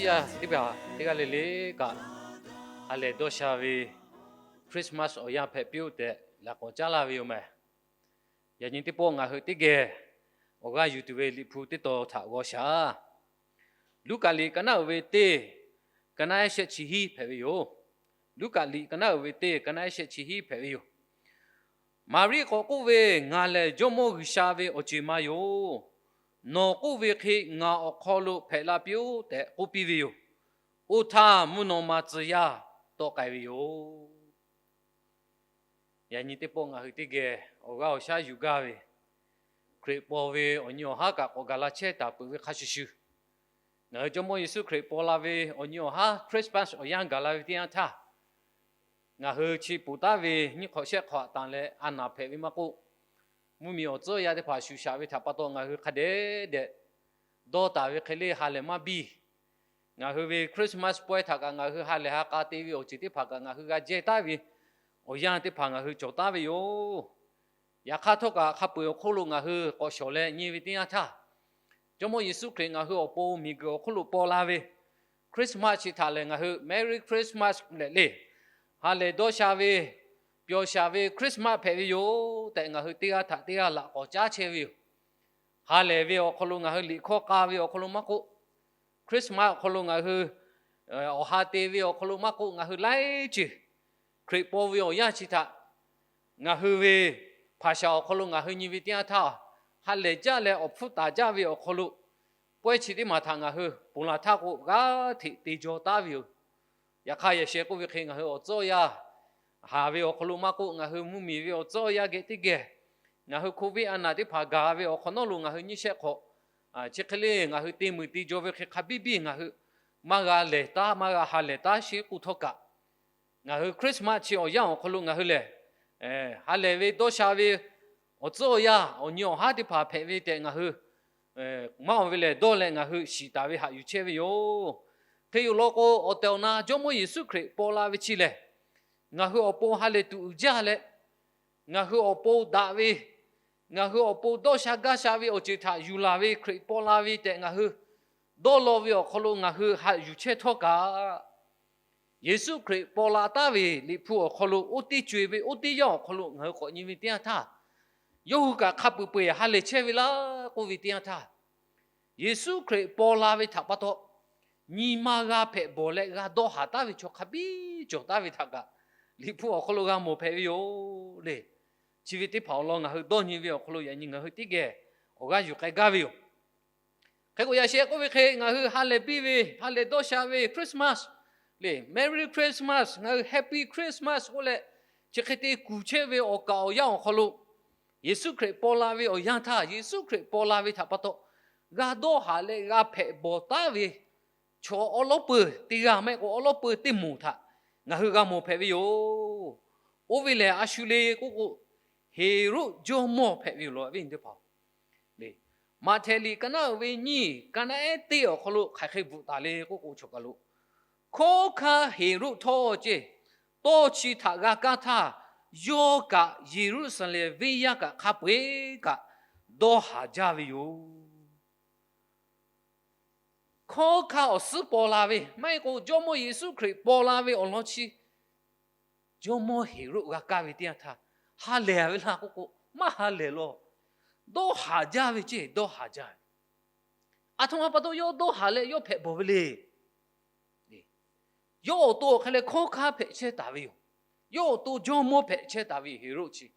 Yaˇ teˇ hpaˍ teˇ g'aˇ le le kaꞈ, ha lehˬ dawˇ sha ve Christmas awˬ yanˇ hpehꞈ piˇ-oˆ tehꞈ laꞈ k'awꞈ caˉ laˇ ve yoˬ mehˍ. Yaꞈ nyi teˇ pawˆ ngaˬ hui teˇ geh awˬ g'aˇ yuˬ tuˬ ve Liꞈ hpu teˇ tawn htaꞈ g'aw shaˍ. Luˉkaꞈ liꞈ ka naˉ uiˍ ve teˇ, ka naˉ ehˉ shehˆ chi hiˉ hpehꞈ ve yoˬ. Luˉkaꞈ liꞈ ka naˉ uiˍ ve teˇ, ka naˉ ehˉ shehˆ chi hiˉ hpehꞈ ve yoˬ. Maˍriˆ k'awꞈ k'oˆ ve, Ngaˬ lehˬ Jawˇmawˇ G'uiˬsha ve awˬ ceˬ ma yoˬ. Nawˬ k'oˆ ve hk'e ngaˬ awˬ hk'aw lo hpehꞈ la piˇ-oˆ tehꞈ k'oˆ piˇ ve yoˬ. Oˇ htaˇ mvuhˇ naw ma tcuh yaˇ tawˆ k'ai ve yoˬ. Yaꞈ nyi teˇ pawˆ ngaˬ hui teˇ geh awˬ g'aˇ awˬ shaˉ yuˬ gaˇ ve, Hkriꞈ paw ve awˬ nyi awˬ haˉ kaꞈ k'awꞈ gaˬ la chehˇ taˍ peuˬ ve hk'a shuˍ shuˍ, ngaˬ hui Jawˇmawˇ Yeˍsuˆ Hkriꞈ paw la ve awˬ nyi awˬ haˉ Christmas awˬ yanˇ gaˬ la ve teˇ yanˇ htaˇ, ngaˬ hui chi ponˬ taˉ ve nyiˇ hk'awꞈ shehˆ hk'awꞈ taˍ leh a naˍ hpehꞈ ve maˇ k'oˆ, mvuhˇmiˬ awˬ tcuhˉ yaˇ teˇ hpaˍ shuˍ shaꞈ ve htaꞈ pa taw ngaˬ hui hk'a dehꞈ dehꞈ dawˇ taˍ ve hk'e le ha lehˬ maˇ biˇ. Ngaˬ hui ve Christmas pawehˇ htaꞈ kaꞈ ngaˬ hui ha lehˬ ha k'a te ve awˬ ceuˬ teˇ hpaˍ kaꞈ ngaˬ hui g'a jehˇ taˉ ve awˬ yanˇ teˇ hpaˍ ngaˬ hui cawˬ taˉ ve yoˬ. Yaꞈ hk'aˇ htawˇ kaꞈ hk'a peu-eˬ awˬ hk'oˆ lo ngaˬ hui k'awꞈ shawˍ leh nyi ve teˇ yanˇ htaˇ, Jawˇmawˇ Yeˍsuˆ Hkriꞈ ngaˬ hui awˬ pon miˬguiˬ awˬ hk'oˆ lo paw la ve Christmas chi htaꞈ lehˬ ngaˬ hui Merry Christmas lehˬ le, ha lehˬ dawˇ sha ve, pyawˬ shaˍ ve Christmas hpehꞈ ve yoˬ tehꞈ ngaˬ hui teˇ g'aˇ htaꞈ teˇ g'aˇ laꞈ k'awꞈ caˉ chehˇ ve yoˬ. Ha lehˬ ve awˬ hk'aw lo ngaˬ hui liꞈ hkawˇ k'a ve awˬ hk'aw lo maˇ k'oˆ, Christmas awˬ hk'aw lo ngaˬ hui awˬ ha te ve awˬ hk'aw lo maˇ k'oˆ, ngaˬ hui laiˉ ceuˬ Hkriꞈ paw ve awˬ yanˇ chi htaꞈ ngaˬ hui ve hpaˍ shaˍ awˬ hk'aw lo ngaˬ hui nyi ve teˇ yanˇ htaˇ, ha lehˬ jaˇ leh awˬ hpfuhˇ taˍ jaˇ ve awˬ hk'aw lo pawehˇ chi teˇ maˬ htaꞈ ngaˬ hui ponˬ laˬ htaˇ k'o g'aˇ hteꞈ te jaw taˉ ve yoˬ. Yaꞈ hk'aˇ yaꞈ sheh k'oˆ ve hk'e ngaˬ hui awˬ tcuhˉ awˬ yanˇ haˍ ve awˬ hk'aw lo maˇ k'oˆ, ngaˬ hui mvuhˇmiˬ ve awˬ tcuhˉ awˬ yanˇ geh teˇ geh ngaˬ hui hk'oˆ ve a naˍ teˇ hpaˍ gaˬ ve awˬ hk'awꞈ nawˉ lo ngaˬ hui nyiˇ shehˆ hk'awꞈ chi hk'e le ngaˬ hui te muiˬ te jaw ve hk'e hk'a biˇ biˇ ngaˬ hui maˇ g'a lehˬ taˉ, maˇ g'a ha lehˬ taˉ sheˉ k'oˆ htawˇ kaꞈ, ngaˬ hui Christmas chi awˬ yanˇ awˬ hk'aw lo ngaˬ hui lehˬ ha lehˬ ve dawˇ sha ve awˬ tcuhˉ awˬ yanˇ awˬ nyi awˬ haˉ teˇ hpaˍ hpehꞈ ve tehꞈ ngaˬ hui maˇ awˬ ve lehˬ dawˇ leh ngaˬ hui shiˍ taˍ ve haꞈ yuˬ chehˇ ve yoˬ. Hk'e yoˬ law k'o, awˬ tehˬ awˬ na Jawˇmawˇ Yeˍsuˆ Hkriꞈ paw la ve chi lehˬ, ngaˬ hui awˬ pon ha lehˬ tuꞈ uiˍ jaˇ leh, ngaˬ hui awˬ pon daꞈ ve, ngaˬ hui awˬ pon dawˇ sha gaˇ sha ve awˬ ceuˬ htaꞈ yuˬ laˬ ve Hkriꞈ paw la ve tehꞈ ngaˬ hui dawˇ law ve awˬ hk'aw lo ngaˬ hui haꞈ yuˬ chehˇ htawˇ kaꞈ, Yeˍsuˆ Hkriꞈ paw la taˉ ve Liꞈ hpu awˬ hk'aw lo oˇ teˇ co-e ve oˇ teˇ yanˇ awˬ hk'aw lo ngaˬ hui k'awꞈ nyi ve teˇ yanˇ htaˇ, yawˇ hui kaꞈ hk'a peu-eˬ peu-eˬ ha lehˬ chehˇ ve laˇ k'oˆ ve teˇ yanˇ htaˇ, Yeˍsuˆ Hkriꞈ paw la ve htaꞈ pa taw nyi ma g'a hpehꞈ bawˬ leh g'a dawˇ haˍ taˉ ve chaw hk'a biˇ cawˬ taˉ ve htaꞈ kaꞈ Liꞈ hpu awˬ hk'aw lo g'a mawˬ hpehꞈ ve yoˬ le. Chi ve teˇ hpaˍ awˬ lawn ngaˬ hui dawˇ nyi ve awˬ hk'aw lo yaꞈ nyi ngaˬ hui teˇ geh awˬ g'aˇ yuˬ k'ai gaˇ ve yoˬ. Hk'e k'o, yaꞈ sheh k'oˆ ve hk'e ngaˬ hui ha lehˬ biˇ ve, ha lehˬ dawˇ sha ve Christmas le, Merry Christmas, ngaˬ hui Happy Christmas k'oˆ leh, chi hk'e te kuˬ chehˇ ve awˬ kaˍ awˬ yanˇ awˬ hk'aw lo, Yeˍsuˆ Hkriꞈ paw la ve awˬ yanˇ htaˇ, Yeˍsuˆ Hkriꞈ paw la ve htaꞈ pa taw g'a dawˇ haˍ leh g'a hpehꞈ bawˬ taˉ ve chaw awˉ lawˉ peuˬ teˇ g'aˇ maˇ heˆ k'o awˉ lawˉ peuˬ teˇ moˍ htaꞈ ngaˬ hui g'a mawˬ hpehꞈ ve yoˬ. Oˇ ve lehˬ a shu le k'oˆ k'o, Heˍroˆ jawˇmawˇ hpehꞈ ve yoˬ law, awˬ viˉ awˬ nyi teˇ hpaˍ. Maꞈhtehˍ liꞈ ka naˉ uiˍ ve nyiˇ, ka naˉ ehˉ teˇ awˬ hk'aw lo hk'aˬ hk'e bvuhꞈ taˍ le k'oˆ k'o, chaw kaˬ lo hkawˉ hkanˇ Heˍroˆ htawˇ ceˇ, tawˇ chi htaꞈ g'a kaˇ htaˇ, yawˇ kaꞈ Yeˍruˆsaˍlehnˍ venˇ yaˇ kaꞈ hk'a peu-eˬ kaꞈ dawˇ haˍ jaˇ ve yoˬ. Hkawˉ hkanˇ awˬ suhˉ paw la ve maˇ heˆ k'o, Jawˇmawˇ Yeˍsuˆ Hkriꞈ paw la ve awˬ lawn chi Jawˇmawˇ Heˍroˆ g'a kaˇ ve teˇ yanˇ htaˇ, ha lehˬ ve laˇ k'oˆ k'o, maˇ ha lehˬ law. Dawˇ haˍ jaˇ ve ceˇ, dawˇ haˍ jaˇ ve. Aˬ htoꞈ ma pa taw yawˇ dawˇ haˍ leh yawˇ hpehꞈ bawˬ ve le. Yawˇ awˬ to awˬ hk'e leh hkawˉ hkanˇ hpehꞈ chehˇ taˍ ve yoˬ. Yawˇ awˬ to jawˇmawˇ hpehꞈ chehˇ taˍ ve Heˍroˆ chi,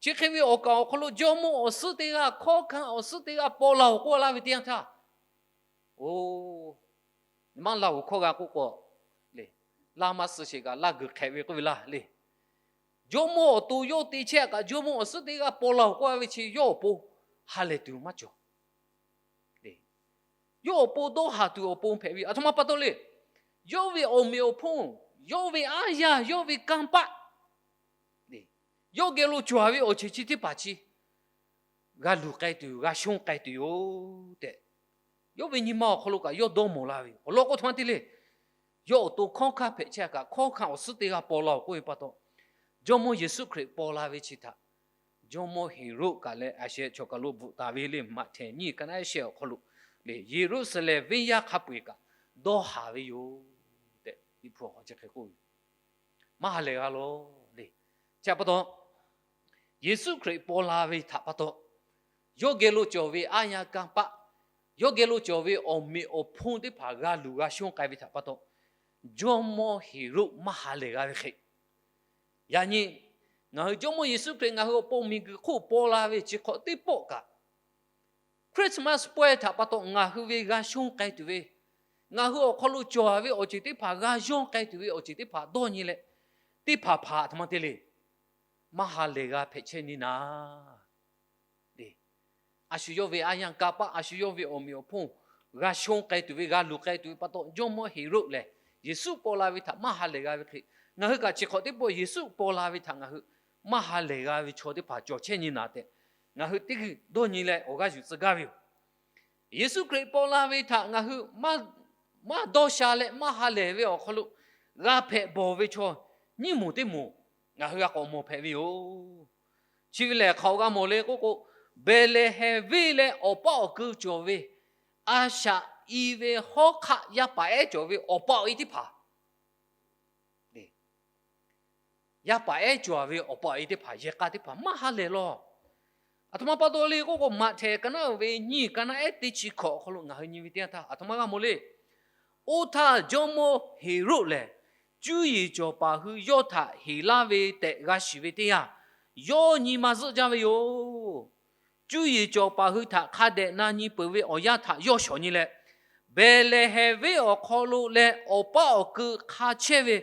chi hk'e ve awˬ kaˍ awˬ hk'aw lo jawˇmawˇ awˬ suhˉ teˇ g'aˇ, hkawˉ hkanˇ awˬ suhˉ teˇ g'aˇ paw la-oˬ k'oˆ laˇ ve teˇ yanˇ htaˇ, o, maˇ la-oˬ hkawˇ g'a k'oˆ k'o, le, laˇ maˇ suh sheˍ kaꞈ laˇ g'uiˬ hk'ehꞈ ve k'oˆ ve laˇ le. Jawˇmawˇ awˬ to yawˇ te chehˇ kaꞈ jawˇmawˇ awˬ suhˉ teˇ g'aˇ paw la-oˬ k'oˆ laˇ ve chi yawˇ awˬ pon ha lehˬ tuˬ maˇ cawˬ. Yawˇ awˬ pon dawˇ haˍ tuˬ awˬ pon hpehꞈ ve yoˬ. Aˬ htoꞈ ma pa taw le. Yawˇ ve awˬ meꞈ awˬ hponˇ, yawˇ ve aˉ yaˇ, yawˇ ve kanˇ paˆ, yawˇ geh lo cawˬ ve awˬ ceuˬ chi teˇ hpaˍ chi g'a luˬ k'ai tuˬ, g'a shonˇ k'ai tuˬ yoˬ tehꞈ, yawˇ ve nyi ma awˬ hk'aw lo kaꞈ yawˇ dawˇ mawˬ la ve yoˬ. Awˬ lawn k'o, aˬ htoꞈ ma te le. Yawˇ awˬ to hkawˉ hkanˇ hpehꞈ chehˇ kaꞈ, hkawˉ hkanˇ awˬ suhˉ teˇ g'aˇ paw la-oˬ k'oˆ ve pa taw, Jawˇmawˇ Yeˍsuˆ Hkriꞈ paw la ve chi htaꞈ Jawˇmawˇ Heˍroˆ kaꞈ leh a sheh chaw kaˬ lo bvuhꞈ taˍ ve le. Maꞈhtehˍ nyiˇ ka naˉ ehˉ shehˆ awˬ hk'aw lo le, Yeˍruˆsaˍlehnˍ venˇ yaˇ hk'a peu-eˬ kaꞈ dawˇ haˍ ve yoˬ tehꞈ, Liꞈ hpu awˬ hk'aw chi hk'e k'oˆ ve, maˇ ha lehˬ g'a lawˬ le. Chi htaꞈ pa taw, Yeˍsuˆ Hkriꞈ paw la ve htaꞈ pa taw, yawˇ geh lo cawˬ ve aˉ yanˇ kanˇ paˆ, yawˇ geh lo cawˬ ve awˬ meꞈ awˬ hponˇ teˇ hpaˍ g'a luˬ g'a shonˇ k'ai ve htaꞈ pa taw, jawˇmawˇ Heˍroˆ maˇ ha lehˬ g'a ve hk'e, yaꞈ nyi ngaˬ hui Jawˇmawˇ Yeˍsuˆ Hkriꞈ ngaˬ hui awˬ pon miˬguiˬ hk'oˆ paw la ve chi hk'awꞈ teˇ pawˆ kaꞈ, Christmas pawehˇ htaꞈ pa taw ngaˬ hui ve g'a shonˇ k'ai tuˬ ve, ngaˬ hui awˬ hk'aw lo cawˬ ve awˬ ceuˬ teˇ hpaˍ g'a yawˇ k'ai tuˬ ve awˬ ceuˬ teˇ hpaˍ dawˇ nyi leh, teˇ hpaˍ hpaˍ aˬ htoꞈ ma te le, maˇ ha lehˬ g'a hpehꞈ chehˇ nyi naˍ. A shu yawˇ ve aˉ yanˇ kanˇ paˆ, a shu yawˇ ve awˬ meꞈ awˬ hponˇ g'a shonˇ k'ai tuˬ ve, g'a luˬ k'ai tuˬ ve pa taw, jawˇmawˇ Heˍroˆ lehˬ Yeˍsuˆ paw la ve htaꞈ maˇ ha lehˬ g'a ve hk'e, ngaˬ hui kaꞈ chi hk'awꞈ teˇ pawˆ Yeˍsuˆ paw la ve htaꞈ ngaˬ hui maˇ ha lehˬ g'a ve chaw teˇ hpaˍ cawˬ chehˇ nyi naˍ tehꞈ, ngaˬ hui teˇ g'uiˬ dawˇ nyi leh awˬ g'aˇ yuˬ tcuh gaˇ ve yoˬ. Yeˍsuˆ Hkriꞈ paw la ve htaꞈ ngaˬ hui maˇ dawˇ sha leh maˇ ha lehˬ ve awˬ hk'aw lo g'a hpehꞈ bawˬ ve chaw nyiˇ moˍ teˇ moˍ ngaˬ hui g'a k'awꞈ mawˬ hpehꞈ ve yoˬ. Chi ve lehˬ hk'aoꞈ g'a mawˬ le k'oˆ k'o, Behˍlehˍhehnˍ venˇ leh awˬ paˆ awˬ keu cawˬ ve a shaꞈ i ve hawˉ hk'aˆ yaˇ paˍ ehˉ cawˬ ve awˬ pa awˬ e teˇ hpaˍ, yaˇ paˍ ehˉ cawˬ ve awˬ pa awˬ e teˇ hpaˍ, yehˬ k'a teˇ hpaˍ maˇ ha lehˬ lawˬ. Aˬ htoꞈ ma pa taw le k'oˆ k'o, Maꞈhtehˍ ka naˉ ve nyiˇ, ka naˉ ehˉ teˇ chi hkawꞈ awˬ hk'aw lo ngaˬ hui nyi ve teˇ yanˇ htaˇ, aˬ htoꞈ ma g'a mawˬ le. Oˇ htaˇ jawˇmawˇ Heˍroˆ lehˬ, cuˇ yiˍ cawˬ paˍ hui yawˇ htaꞈ heˍ laˇ ve tehꞈ g'a shiˍ ve teˇ yanˇ, yawˇ nyi ma zuhˆ jaˇ ve yoˬ. Cuˇ yiˍ cawˬ paˍ hui htaꞈ hk'a dehꞈ na nyi peuˬ ve awˬ yanˇ htaꞈ yawˇ shawˍ nyi leh, Behˍlehˍhehnˍ venˇ awˬ hk'aw lo leh awˬ paˆ awˬ keu hk'a chehˇ ve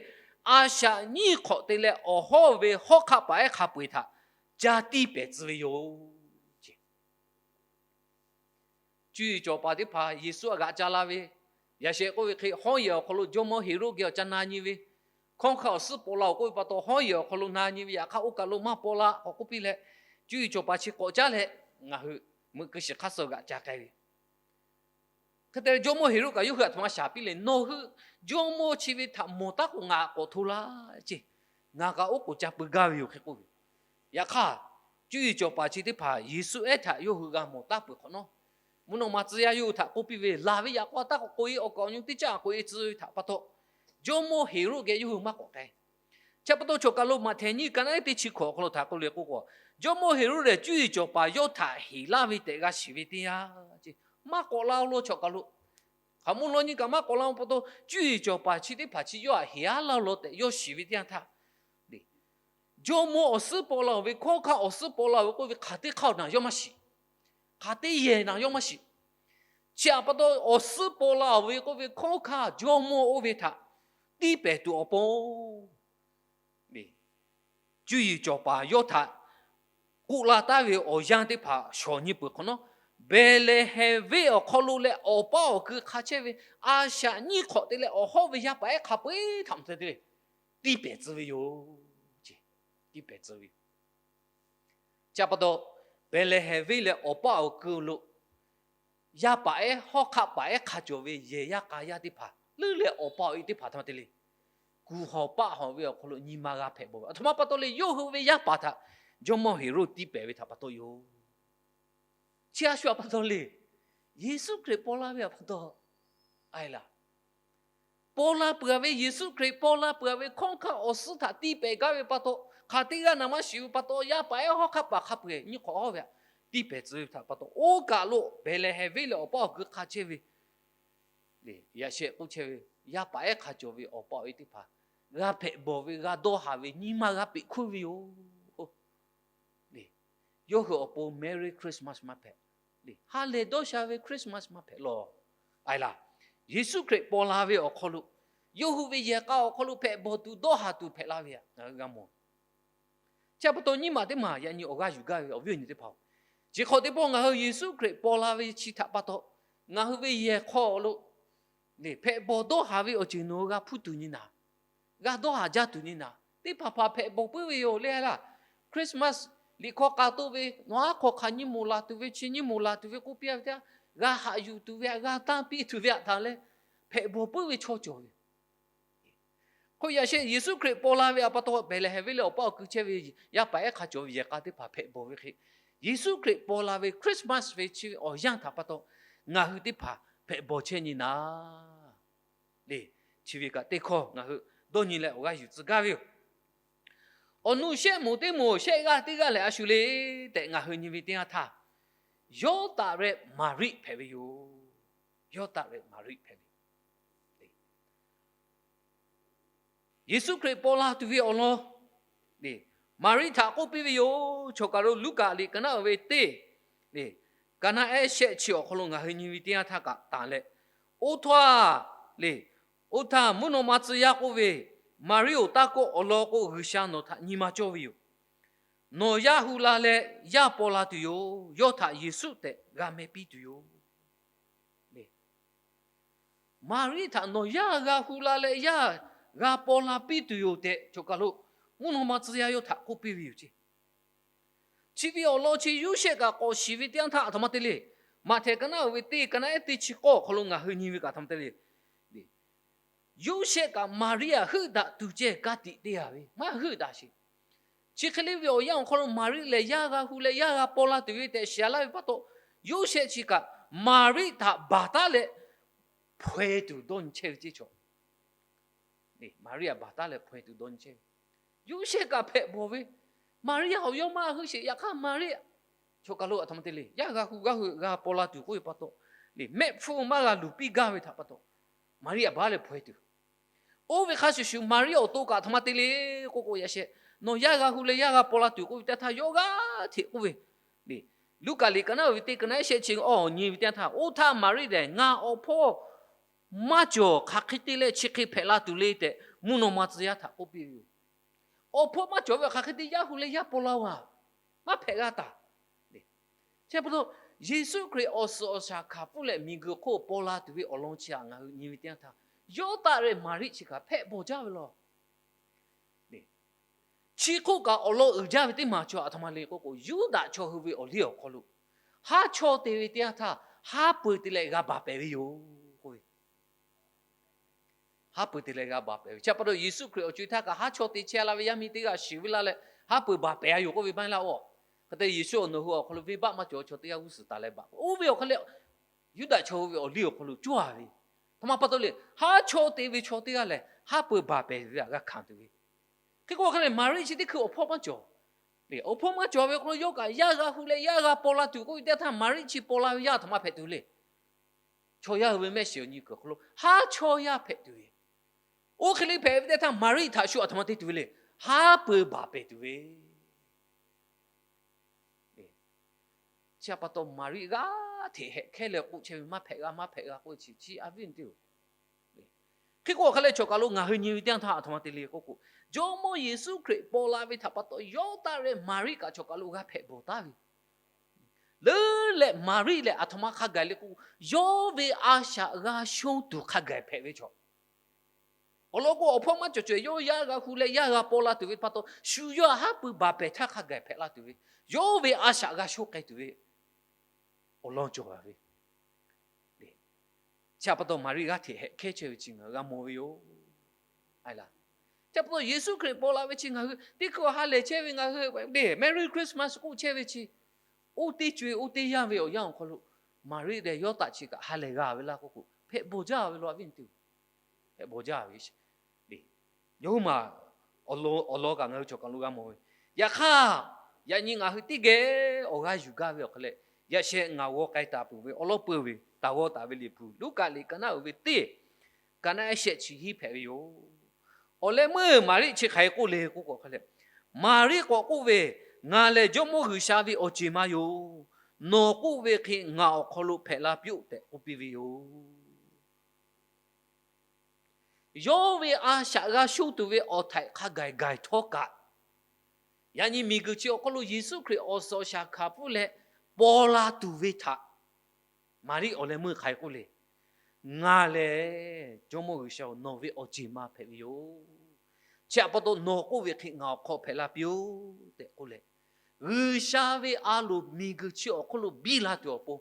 a shaꞈ nyiˇ hk'awꞈ te leh awˬ hawˉ ve hawˉ hk'aˆ paˍ ehˉ hk'a peu-eˬ htaꞈ ca tiˇ pehˍ tcuh ve yoˬ. Cuˇ yiˍ cawˬ paˍ teˇ hpaˍ Yeˍsuˆ htaꞈ g'aꞈ ca la ve, yaꞈ sheh k'oˆ ve hk'e hawˉ yehˬ awˬ hk'aw lo jawˇmawˇ Heˍroˆ geh awˬ ca na nyi ve, hkawˉ hk'aˇ awˬ suhˉ paw la-oˬ k'oˆ ve pa taw, hawˉ yehˬ awˬ hk'aw lo na nyi ve yaꞈ hk'aˇ oˇ kaˬ lo maˇ paw la k'awꞈ k'oˆ piˇ leh, cuˇ yiˍ cawˬ paˍ chi k'awꞈ caˉ leh ngaˬ hui meuꞈ keu shiˍ hk'aˇ suh g'aꞈ ca k'ai ve. Hk'e te leh jawˇmawˇ Heˍroˆ kaꞈ yawˇ hui aˬ htoꞈ ma shaˍ piˇ le, nawˬ hui jawˇmawˇ chi ve htaꞈ mawˬ taˉ k'o ngaˬ k'awꞈ hto laˇ ceˇ, ngaˬ kaꞈ oˉ k'oˍ ca pui gaˇ ve yoˬ hk'e k'oˆ ve. Yaꞈ hk'aˇ, cuˇ yiˍ cawˬ paˍ chi teˇ hpaˍ Yeˍsuˆ ehˉ htaꞈ yawˇ hui g'a mawˬ taˉ peuˬ hk'awꞈ nawˉ, mvuhˇ naw ma tcuh yaˇ yawˇ hui htaꞈ k'oˆ piˇ ve, laˬ ve yaꞈ k'aw taˇ k'awꞈ k'oꞈ-e, awˬ kaꞈ awˬ nyi teˇ caˉ k'oꞈ-e tcuh ve htaꞈ pa taw, jawˇmawˇ Heˍroˆ geh yawˇ hui maˇ k'awꞈ k'ai. Chi pa taw chaw kaˬ lo Maꞈhtehˍ nyiˇ ka naˉ ehˉ teˇ chi hkawꞈ awˬ hk'aw lo htaꞈ k'oˆ le k'oˆ k'o, jawˇmawˇ Heˍroˆ lehˬ cuˇ yiˍ cawˬ paˍ yawˇ htaꞈ heˍ laˇ ve tehꞈ g'a shiˍ ve teˇ yanˇ, maˇ k'awꞈ la-o lawˬ chaw kaˬ lo. Hk'aˬ mawˇ lawˇ nyiˇ kaꞈ maˇ k'awꞈ la-o pa taw, cuˇ yiˍ cawˬ paˍ chi teˇ hpaˍ chi yawˇ htaꞈ heˍ aˉ laˇ lawˬ tehꞈ yawˇ shiˍ ve teˇ yanˇ htaˇ, jawˇmawˇ awˬ suhˉ paw la-oˬ ve, hkawˉ hk'aˇ awˬ suhˉ paw la-oˬ ve k'oˆ ve hk'aˬ teˇ hk'aˇ naˬ yawˇ maˇ shiˍ. Hk'aˬ teˇ yehˬ naˬ yawˇ maˇ shiˍ. Chi htaꞈ pa taw awˬ suhˉ paw la-oˬ ve k'oˆ ve hkawˉ hk'aˇ jawˇmawˇ oˇ ve htaꞈ tiˇ pehˍ tuˬ awˬ pon, cuˇ yiˍ cawˬ paˍ yawˇ htaꞈ k'oˆ la taˉ ve awˬ yanˇ teˇ hpaˍ shawˍ nyi peuˬ hk'awꞈ nawˉ, Behˍlehˍhehnˍ venˇ awˬ hk'aw lo leh awˬ paˆ awˬ keu hk'a chehˇ ve a shaꞈ nyiˇ hk'awꞈ te leh awˬ hawˉ ve yaˇ paˍ ehˉ hk'a peu-eˬ htaꞈ mvuhˇ te te tiˇ pehˍ tcuh ve yoˬ. Tiˇ pehˍ tcuh ve yoˬ. Chi pa taw, Behˍlehˍhehnˍ venˇ leh awˬ paˆ awˬ keu lo yaˇ paˍ ehˉ hawˉ hk'aˆ paˍ ehˉ hk'a cawˬ ve yehˬ yaˇ k'a yaˇ teˇ hpaˍ leuˉ leh awˬ pa awˬ e teˇ hpaˍ htaꞈ ma te le, kuˬ hawˬ paˆ hawˬ ve awˬ hk'aw lo nyi ma g'a hpehꞈ bawˬ ve. Aˬ htoꞈ ma pa taw le, yawˇ hui ve yaˇ paˍ htaꞈ jawˇmawˇ Heˍroˆ tiˇ pehˍ ve htaꞈ pa taw yoˬ. Chi a shu htaꞈ pa taw le, Yeˍsuˆ Hkriꞈ paw la ve htaꞈ pa taw, a e laˬ, paw la peuˬ ve, Yeˍsuˆ Hkriꞈ paw la peuˬ ve hkawˉ hk'aˇ awˬ suhˉ htaꞈ tiˇ pehˍ gaˇ ve pa taw, hk'aˬ teˇ g'aˇ naˬ maˇ shiˍ ve pa taw, yaˇ paˍ ehˉ hawˉ hk'aˆ paˍ hk'a peu-eˬ nyiˇ hk'awꞈ hawˉ ve htaꞈ tiˇ pehˍ tcuh ve htaꞈ pa taw, oˇ kaˬ lo Behˍlehˍhehnˍ venˇ leh awˬ paˆ awˬ keu hk'a chehˇ ve, yaꞈ sheh k'oˆ chehˇ ve, yaˇ paˍ ehˉ hk'a cawˬ ve awˬ pa awˬ e teˇ hpaˍ g'a hpehꞈ bawˬ ve, g'a dawˇ haˍ ve, nyi ma g'a peꞈ hkuˇ ve yoˬ. Yawˇ hui awˬ pon Merry Christmas maˇ hpehꞈ, ha lehˬ dawˇ sha ve Christmas maˇ hpehꞈ lawˬ. A e laˬ, Yeˍsuˆ Hkriꞈ paw la ve awˬ hk'aw lo, yawˇ hui ve yehˬ k'a awˬ hk'aw lo hpehꞈ bawˬ tuˬ dawˇ haˍ tuˬ hpehꞈ la ve htaꞈ ngaˬ hui g'a mawˬ. Chi pa taw nyiˇ maˬ teˇ maˬ yaꞈ nyi awˬ g'aˇ yuˬ gaˇ ve awˬ viˉ awˬ nyi teˇ hpaˍ-oˬ, chi hk'awꞈ teˇ pawˆ ngaˬ hui Yeˍsuˆ Hkriꞈ paw la ve chi htaꞈ pa taw, ngaˬ hui ve yehˬ hk'aw lo hpehꞈ bawˬ dawˇ haˍ ve awˬ ceuˬ nawˬ hui g'a hpuˇ tuˬ nyi naˍ, g'a dawˇ haˍ jaˇ tuˬ nyi naˍ, teˇ hpaˍ hpaˍ hpehꞈ bawˬ puiˉ ve yoˬ le. A e laˬ, Christmas liꞈ hk'aw k'a toˆ ve nawˬ aˉ hk'aw hk'aˬ nyiˇ moˍ laˬ tuˬ ve, chi nyiˇ moˍ laˬ tuˬ ve k'oˆ piˇ ve teˇ yanˇ, g'a haꞈ yuˬ tuˬ ve, g'a tanˇ piˇ tuˬ ve htaꞈ htaꞈ leh hpehꞈ bawˬ puiˉ ve chaw cawˬ ve. Hk'o yaꞈ sheh Yeˍsuˆ Hkriꞈ paw la ve htaꞈ pa taw, Behˍlehˍhehnˍ venˇ leh awˬ paˆ awˬ keu chehˇ ve yaˇ paˍ ehˉ hk'a cawˬ ve yehˬ k'a teˇ hpaˍ hpehꞈ bawˬ ve hk'e, Yeˍsuˆ Hkriꞈ paw la ve Christmas ve chi ve awˬ yanˇ htaꞈ pa taw, ngaˬ hui teˇ hpaˍ hpehꞈ bawˬ chehˇ nyi naˍ. le, chi ve kaꞈ teˇ hkawˇ ngaˬ hui dawˇ nyi leh awˬ g'aˇ yuˬ tcuh gaˇ ve yoˬ. Awˬ nu shehˆ moˍ teˇ moˍ shehˆ g'aˇ teˇ g'aˇ lehˬ a shu le tehꞈ ngaˬ hui nyi ve teˇ yanˇ htaˇ, yawˇ taˆ reh Maˍriˆ hpehꞈ ve yoˬ. Yawˇ taˆ reh Maˍriˆ hpehꞈ ve Yeˍsuˆ Hkriꞈ paw la tuˬ ve awˬ lawn Maˍriˆ htaꞈ k'oˆ piˇ ve yoˬ. Choˬ kaˬ lo Luˉkaꞈ liꞈ ka naˆ uiˍ ve teˇ, ka naˆ ehˉ shehˆ chi awˬ hk'aw lo ngaˬ hui nyi ve teˇ yanˇ htaˇ kaꞈ tanˬ leh, oˇ htaˇ le, oˇ htaˇ mvuhˇ naw ma tcuh yaˇ k'oˆ ve, Maˍriˆ-oˬ, taˇ kawˆ. Awˬ lawn k'o, G'uiˬsha nawˬ htaꞈ nyi ma cawˇ ve yoˬ. Nawˬ yaˇ hu la leh yaˇ paw la tuˬ yoˬ. Yawˇ htaꞈ Yeˍsuˆ tehꞈ g'a meh piˇ tuˬ yoˬ. Maˍriˆ htaꞈ nawˬ yaˇ g'a hu la leh yaˇ g'a paw la piˇ tuˬ yoˬ tehꞈ, choˬ kaˬ lo mvuhˇ naw ma tcuh yaˇ yawˇ htaꞈ k'oˆ piˇ ve yoˬ ceˇ. Chi ve awˬ lawn chi Yoˇsehꞈ kaꞈ k'awꞈ shiˍ ve teˇ yanˇ htaˇ a htoꞈ ma te le. Maꞈhtehˍ ka naˆ uiˍ ve teˇ, ka naˆ ehˉ teˇ chi k'awˇ awˬ hk'aw lo ngaˬ hui nyi ve kaꞈ a htoꞈ ma te le. Yoˇsehꞈ kaꞈ Maˍriˆ htaꞈ heuˆ daꞈ tuˬ ceh ka tiꞈ te yaˇ ve maˇ heuˆ daꞈ sheˍ. Chi hk'e le ve awˬ yanˇ awˬ hk'aw lo Maˍriˆ lehˬ yaˇ g'a hu leh yaˇ g'a paw la tuˬ ve tehꞈ shiˍ laˇ ve pa taw, Yoˇsehꞈ chi kaꞈ Maˍriˆ htaꞈ baˬ taˉ leh hpaw-e tuˬ dawˇ nyi chehˇ ve ceˇ chaw. Maˍriˆ htaꞈ baˬ taˉ leh hpaw-e tuˬ dawˇ nyi chehˇ ve. Yoˇsehꞈ kaꞈ hpehꞈ bawˬ ve, Maˍriˆ htaꞈ awˬ yawˇ maˇ heuˆ sheˍ. Yaꞈ hk'aˇ Maˍriˆ, choˬ kaˬ lo a htoꞈ ma te le, yaˇ g'a hu g'a hu g'a paw la tuˬ k'oˆ ve pa taw, mehˆ hpfuhˇ maˇ g'a luˬ piˇ gaˇ ve htaꞈ pa taw, Maˍriˆ htaꞈ baˬ leh hpaw-e tuˬ. Oˇ ve hk'a shuˍ shuˍ Maˍriˆ awˬ to kaꞈ a htoꞈ ma te le k'oˆ k'o, yaꞈ sheh nawˬ yaˇ g'a hu leh yaˇ g'a paw la tuˬ k'oˆ ve teˇ htaˇ yawˇ g'aˇ hteꞈ k'oˆ ve, Luˉkaꞈ liꞈ ka naˆ uiˍ ve teˇ, ka naˆ ehˉ shehˆ chi awˬ nyi ve teˇ yanˇ htaˇ, oˇ htaˇ Maˍriˆ lehˬ, Ngaˬ awˬ hpawˇ maˇ cawˬ, hk'aˬ hk'e te leh chi hk'e hpehꞈ la tuˬ le tehꞈ mvuhˇ naw ma tcuh yaˇ htaꞈ k'oˆ piˇ ve yoˬ. Awˬ hpawˇ maˇ cawˬ ve hk'aˬ hk'e te yaˇ hu leh yaˇ paw la-a, maˇ hpehꞈ g'a taˍ. Chi pa taw, Yeˍsuˆ Hkriꞈ awˬ suhˍ awˬ shaˍ hkanˍ pfuhˇ leh miˬguiˬ hk'oˆ paw la tuˬ ve awˬ lawn chi htaꞈ ngaˬ hui nyi ve teˇ yanˇ htaˇ, yawˇ taˆ leh Maˍriˆ chi kaꞈ hpehꞈ bawˬ jaˇ ve law. Chi hk'oˆ kaꞈ awˬ lawn uiˍ jaˇ ve teˇ maˬ chaw a htoꞈ ma le k'oˆ k'o, Yuˇdaꞈ chaw hui ve awˬ liˇ awˬ hk'aw lo haˉ chawˇ te ve teˇ yanˇ htaˇ, haˉ pui te leh g'a baˬ pehˍ ve yoˬ k'oˆ ve. Haˉ pui te leh g'a baˬ pehˍ ve. Chi pa taw Yeˍsuˆ Hkriꞈ awˬ co-e htaˇ kaꞈ haˉ chawˇ te chehˇ la ve yaˇ miˇ teˇ g'aˇ shiˍ ve laˇ leh, haˉ pui baˬ pehˍ-a yoˬ k'oˆ ve maˇ heˆ laˇ-oˆ. Hk'e te Yeˍsuˆ awˬ nawˬ hui awˬ hk'aw lo venˇbaˆ maˇ cawˬ chaw teˇ g'aˇ g'uˇ suhˍ taˍ leh baˬ. Oˇ ve awˬ hk'aw leh Yuˇdaꞈ chaw hui ve awˬ liˇ awˬ hk'aw lo cawˇ-a ve. Htoꞈ ma pa taw le, haˉ chawˇ te ve chaw teˇ g'aˇ lehˬ, haˉ pui baˬ pehˍ ve htaꞈ g'a hkanˍ tuˬ ve. Hk'e k'o hk'e leh Maˍriˆ chi teˇ hkui awˬ hpawˇ maˇ cawˬ. Awˬ hpawˇ maˇ cawˬ ve hk'aw lo yawˇ kaꞈ yaˇ g'a hu leh yaˇ g'a paw la tuˬ k'oˆ ve teˇ htaˇ, Maˍriˆ chi paw la ve yaˇ a htoꞈ ma hpehꞈ tuˬ ve le. Chaw yaˇ hui ve mehˆ shiˍ awˬ nyi kuiˬ awˬ hk'aw lo haˉ chawˇ yaˇ hpehꞈ tuˬ ve. Oˇ hk'e le hpehꞈ ve teˇ htaˇ, Maˍriˆ htaꞈ shu a htoꞈ ma te tuˬ ve le. Haˉ pui baˬ pehˍ tuˬ ve. Chi pa taw Maˍriˆ g'aˇ hteꞈ hehꞈ hkehˉ leh k'oˆ chehˇ ve, Maˇ hpehꞈ g'a, maˇ hpehꞈ g'a k'oˆ ve chi, chi a viˉ teˇ-oˬ. Hk'e k'o hk'e leh chaw kaˬ lo ngaˬ hui nyi ve teˇ yanˇ htaˇ a htoꞈ ma te le k'oˆ k'o, Jawˇmawˇ Yeˍsuˆ Hkriꞈ paw la ve htaꞈ pa taw yawˇ taˆ leh Maˍriˆ kaꞈ chaw kaˬ lo g'a hpehꞈ bawˬ taˍ ve. Leuˉ leh Maˍriˆ lehˬ a htoꞈ ma hk'a gaˬ le k'o, yawˇ ve a shaꞈ g'a shonˇ tuˬ hk'a gaˬ hpehꞈ ve chaw. Awˬ lawn k'o, awˬ hpawˇ maˇ cawˬ cawˬ yawˇ yaˇ g'a hu leh yaˇ g'a paw la tuˬ ve pa taw, shu yawˇ haˉ pui baˬ pehˍ htaˇ hk'a gaˬ hpehꞈ la tuˬ ve, yawˇ ve a shaꞈ g'a shonˇ k'ai tuˬ ve awˬ lawn cawˬ a ve. Chi pa taw Maˍriˆ g'aˇ hteꞈ hehꞈ hkehˉ chehˇ ve chi ngaˬ hui g'a mawˬ ve yoˬ. Chi pa taw Yeˍsuˆ Hkriꞈ paw la ve chi ngaˬ hui teˇ hkui ha lehˬ chehˇ ve, ngaˬ hui Merry Christmas k'oˆ chehˇ ve chi, oˇ teˇ co-e oˇ teˇ yanˇ ve awˬ yanˇ awˬ hk'aw lo, Maˍriˆ leh Yawˇtaꞈ chi kaꞈ ha lehˬ g'a ve laˇ k'oˆ k'o, hpehꞈ bawˬ jaˇ ve law a viˉ teˇ-oˬ. Hpehꞈ bawˬ jaˇ ve. Yawˇ hui maˬ awˬ lawn kaꞈ ngaˬ hui chaw kaˬ lo g'a mawˬ ve. Yaꞈ hk'aˇ, yaꞈ nyi ngaˬ hui teˇ geh awˬ g'aˇ yuˬ gaˇ ve awˬ hk'e leh, yaꞈ sheh ngaˬ g'aw k'ai taˍ peuˬ ve awˬ lawn peuˬ ve taˍ g'aw taˍ ve Liꞈ hpu Luˉkaꞈ liꞈ ka naˆ uiˍ ve teˇ, ka naˆ ehˉ shehˆ chi hiˉ hpehꞈ ve yoˬ. Awˬ leh meuˇ Maˍriˆ chi hk'aˬ hk'e k'oˆ le k'oˆ k'o hk'e leh, Maˍriˆ k'awꞈ k'oˆ ve, Ngaˬ lehˬ Jawˇmawˇ G'uiˬsha ve awˬ ceˬ ma yoˬ. Nawˬ k'oˆ ve hk'e ngaˬ awˬ hk'aw lo hpehꞈ la piˇ-oˆ tehꞈ k'oˆ piˇ ve yoˬ. Yawˇ ve a shaꞈ g'a shonˇ tuˬ ve awˬ htaiꞈ hk'a gaˬ gaˬ htawˇ kaꞈ, yaꞈ nyi miˬguiˬ chi awˬ hk'aw lo Yeˍsuˆ Hkriꞈ awˬ suhˍ awˬ shaˍ hkanˍ pfuhˇ leh paw la tuˬ ve htaꞈ Maˍriˆ awˬ leh meuˇ hk'aˬ hk'e k'oˆ le. Ngaˬ lehˬ Jawˇmawˇ G'uiˬsha-oˬ, nawˬ ve awˬ ceˬ ma hpehꞈ ve yoˬ. Chi pa taw nawˬ k'oˆ ve hk'e ngaˬ awˬ hk'aw hpehꞈ la piˇ-oˆ tehꞈ k'oˆ leh, G'uiˬsha ve a loˍ miˬguiˬ chi awˬ hk'aw lo biˇ la tuˬ awˬ pon,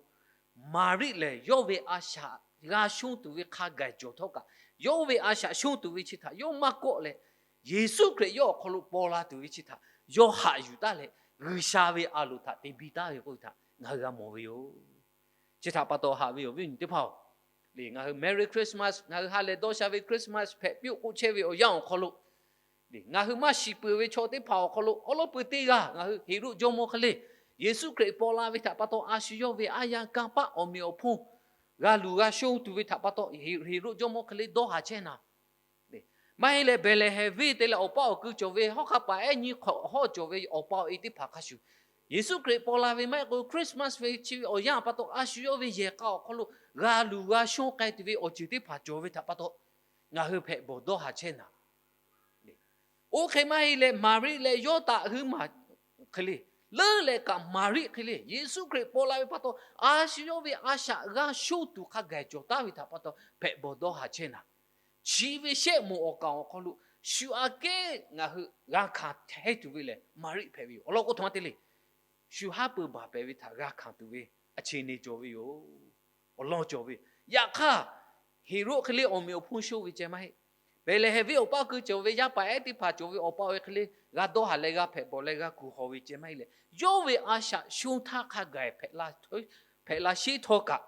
Maˍriˆ lehˬ yawˇ ve a shaꞈ g'a shonˇ tuˬ ve hk'a gaˬ cawˬ htawˇ kaꞈ, yawˇ ve a shaꞈ shonˇ tuˬ ve chi htaꞈ yawˇ maˇ kawˆ leh, Yeˍsuˆ Hkriꞈ yawˇ awˬ hk'aw lo paw la tuˬ ve chi htaꞈ yawˇ haꞈ yuˬ taˉ leh, G'uiˬsha ve a loˍ htaꞈ te biˇ taˉ ve k'oˆ ve htaꞈ ngaˬ hui g'a mawˬ ve yoˬ. Chi htaꞈ pa taw haꞈ ve awˬ viˉ awˬ nyi teˇ hpaˍ-oˬ, Ngaˬ hui Merry Christmas, ngaˬ hui ha lehˬ dawˇ sha ve Christmas hpehꞈ piˇ-oˆ k'oˆ chehˇ ve awˬ yanˇ awˬ hk'aw lo, ngaˬ hui maˇ shiˍ peuˬ ve chaw teˇ hpaˍ awˬ hk'aw lo awˉ lawˉ pui teˇ g'aˇ ngaˬ hui Heˍroˆ jawˇmawˇ hk'e le, Yeˍsuˆ Hkriꞈ paw la ve htaꞈ pa taw a shu yawˇ ve aˉ yanˇ kanˇ paˆ awˬ meꞈ awˬ hponˇ g'a luˬ g'a shonˇ tuˬ ve htaꞈ pa taw Heˍroˆ jawˇmawˇ hk'e le dawˇ haˍ chehˇ naˍ. Maˇ heˆ leh Behˍlehˍhehnˍ venˇ te leh awˬ pa awˬ kui cawˬ ve hawˉ hk'aˇ paˍ ehˉ nyiˇ hk'awꞈ hawˉ cawˬ ve awˬ pa awˬ e teˇ hpaˍ hk'a shuˍ, Yeˍsuˆ Hkriꞈ paw la ve maˇ heˆ k'o Christmas ve chi ve awˬ yanˇ pa taw a shu yawˇ ve yehˬ k'a awˬ hk'aw lo g'a luˬ g'a shonˇ k'ai tuˬ ve awˬ ceuˬ teˇ hpaˍ cawˬ ve htaꞈ pa taw ngaˬ hui hpehꞈ bawˬ dawˇ haˍ chehˇ naˍ. Oˇ hk'e maˇ heˆ leh Maˍriˆ leh Yawˇtaꞈ huiˉ maˬ hk'e le, leuˉ leh kaꞈ Maˍriˆ hk'e le Yeˍsuˆ Hkriꞈ paw la ve pa taw a shu yawˇ ve a shaꞈ g'a shonˇ tuˬ hk'a gaˬ cawˬ taˍ ve htaꞈ pa taw hpehꞈ bawˬ dawˇ haˍ chehˇ naˍ. Chi ve shehˆ moˍ awˬ kaˍ awˬ hk'aw lo shu aꞈ kehˉ ngaˬ hui g'a hkanˍ hteˇ tuˬ ve lehˬ Maˍriˆ hpehꞈ ve yoˬ. Awˬ lawn k'o htoꞈ ma te le, shu haˉ pui baˬ pehˍ ve htaꞈ g'a hkanˍ tuˬ ve a che ne cawˬ ve yoˬ. Awˬ lawn cawˬ ve. Yaꞈ hk'aˇ, Heˍroˆ hk'e le awˬ meꞈ awˬ hponˇ shonˇ ve ceh maˇ heˆ. Behˍlehˍhehnˍ venˇ awˬ pa awˬ kui cawˬ ve yaˇ paˍ ehˉ teˇ hpaˍ cawˬ ve awˬ pa awˬ e hk'e le g'a dawˇ haˍ leh g'a hpehꞈ bawˬ leh g'a kuˬ hawˬ ve ceh maˇ heˆ leh, yawˇ ve a shaꞈ shonˇ htaˇ hk'a gaˬ hpehꞈ la sheˉ htawˇ kaꞈ,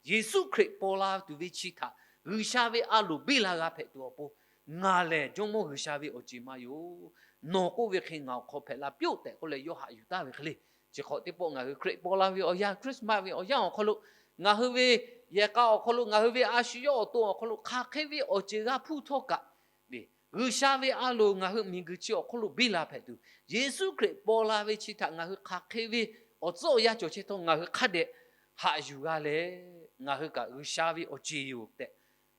Yeˍsuˆ Hkriꞈ paw la tuˬ ve chi htaꞈ G'uiˬsha ve a loˍ biˇ la g'a hpehꞈ tuˬ awˬ pon, ngaˬ lehˬ Jawˇmawˇ G'uiˬsha ve awˬ ceˬ ma yoˬ. Nawˬ k'oˆ ve hk'e ngaˬ awˬ hk'aw hpehꞈ la piˇ-oˆ tehꞈ k'oˆ leh yawˇ haꞈ yuˬ taˍ ve hk'e le. Chi hk'awꞈ teˇ pawˆ ngaˬ hui Hkriꞈ paw la ve awˬ yanˇ, Christmas ve awˬ yanˇ awˬ hk'aw lo ngaˬ hui ve yehˬ k'a awˬ hk'aw lo ngaˬ hui ve a shu yawˇ awˬ to awˬ hk'aw lo hk'aˬ hk'e ve awˬ ceuˬ g'a hpuˇ htawˇ kaꞈ, G'uiˬsha ve a loˍ ngaˬ hui miˬguiˬ chi awˬ hk'aw lo biˇ la hpehꞈ tuˬ, Yeˍsuˆ Hkriꞈ paw la ve chi htaꞈ ngaˬ hui hk'aˬ hk'e ve awˬ tcuhˉ awˬ yanˇ cawˬ chehˇ htawˇ ngaˬ hui hk'a dehꞈ haꞈ yuˬ g'a leh, ngaˬ hui kaꞈ G'uiˬsha ve awˬ ceˬ yoˬ tehꞈ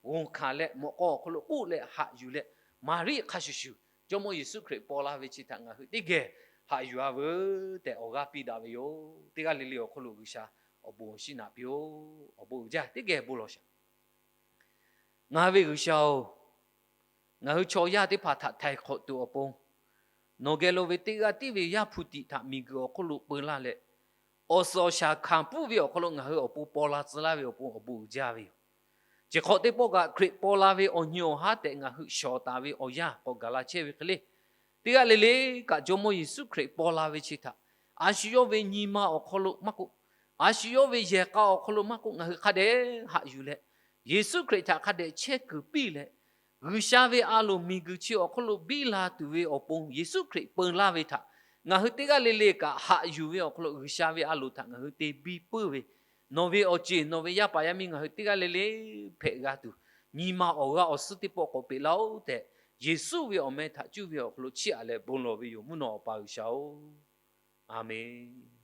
g'oˬ hkanˍ leh mawꞈ k'aw awˬ hk'aw lo k'oˆ leh haꞈ yuˬ leh, Maˍriˆ hk'a shuˍ shuˍ Jawˇmawˇ Yeˍsuˆ Hkriꞈ paw la ve chi htaꞈ ngaˬ hui teˇ geh haꞈ yuˬ-a veuˬ tehꞈ awˬ g'aˇ piˇ daꞈ ve yoˬ. Teˇ g'aˇ le le awˬ hk'aw lo G'uiˬsha awˬ bon awˬ shinˉ naꞈ piˇ-oˆ. Awˬ bon uiˍ jaˇ teˇ geh bon lawˬ shaˍ. Ngaˬ ve G'uiˬsha-oˬ, ngaˬ hui chaw yaˇ teˇ hpaˍ htaꞈ htaiˍ hk'awꞈ tuˬ awˬ pon, nawˬ geh lo ve teˇ g'aˇ tiˉ ve Yaˇ hpu tiꞈ htaꞈ miˬguiˬ awˬ hk'oˆ lo peu laˇ leh, awˬ suhˍ awˬ shaˍ hkanˍ pfuhˇ ve awˬ hk'aw lo ngaˬ hui awˬ pon paw la tcuh laˇ ve awˬ pon awˬ bon uiˍ jaˇ ve yoˬ. Chi hk'awꞈ teˇ pawˆ kaꞈ Hkriꞈ paw la ve awˬ nyi awˬ haˉ tehꞈ ngaˬ hui shawˍ taˍ ve awˬ yanˇ k'awꞈ gaˬ la chehˇ ve hk'e le, teˇ g'aˇ le le kaꞈ Jawˇmawˇ Yeˍsuˆ Hkriꞈ paw la ve chi htaꞈ a shu yawˇ ve nyi ma awˬ hk'aw lo maˇ k'oˆ, a shu yawˇ ve yehˬ k'a awˬ hk'aw lo maˇ k'oˆ, ngaˬ hui hk'a dehꞈ haꞈ yuˬ leh, Yeˍsuˆ Hkriꞈ htaꞈ hk'a dehꞈ chehˇ kuiˬ piˇ leh, G'uiˬsha ve a loˍ miˬguiˬ chi awˬ hk'aw lo biˇ la tuˬ ve awˬ pon Yeˍsuˆ Hkriꞈ peu laˇ ve htaꞈ ngaˬ hui teˇ g'aˇ le le kaꞈ haꞈ yuˬ ve awˬ hk'aw lo G'uiˬsha ve a loˍ htaꞈ ngaˬ hui te biˇ puiˉ ve, nawˬ ve awˬ ceˬ nawˬ ve yaˇ paˍ yaˇ miˇ ngaˬ hui teˇ g'aˇ le le hpehꞈ g'a tuˬ, nyi ma awˬ g'aˇ awˬ suhˉ teˇ pawˆ k'awꞈ peꞈ laˇ-oˆ tehꞈ, Yeˍsuˆ ve awˬ meh htaꞈ cuˇ ve awˬ hk'aw lo chiˇ aꞈ leh bon lawˬ ve yoˬ. Mvuhˇ naw Awˬ pa G'uiˬsha-oˬ, Aˍmenˍ.